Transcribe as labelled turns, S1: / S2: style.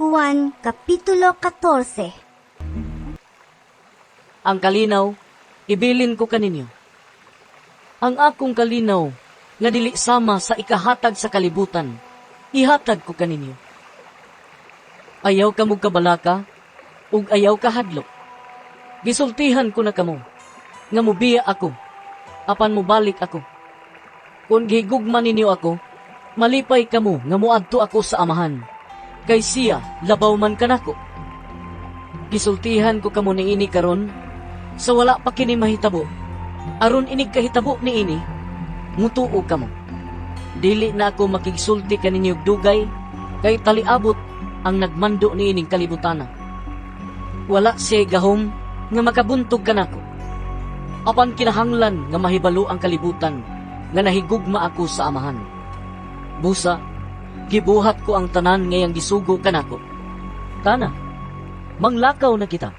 S1: Juan Kapitulo 14.
S2: Ang kalinaw, ibilin ko kaninyo. Ang akong kalinaw, nga dili sama sa ikahatag sa kalibutan, ihatag ko kaninyo. Ayaw kamo kabalaka, ug ayaw kahadlok. Gisultihan ko na kamo, nga mubiya ako, apan mubalik ako. Kung gihigugma ninyo ako, malipay kamo nga muadto ako sa Amahan, kay siya labaw man kanako. Gisultihan ko kamo niini karon sa wala pa kini mahitabo. Aron inig kahitabo niini, mutuo kamo. Dili na ako makigsulti kaninyo og dugay, kay taliabot ang nagmando niining kalibutana. Wala siya gahom nga makabuntog kanako. Apan kinahanglan nga mahibalo ang kalibutan nga nahigugma ako sa Amahan. Busa, gibuhat ko ang tanan nga iyang gisugo kanako. Tana, manglakaw na kita.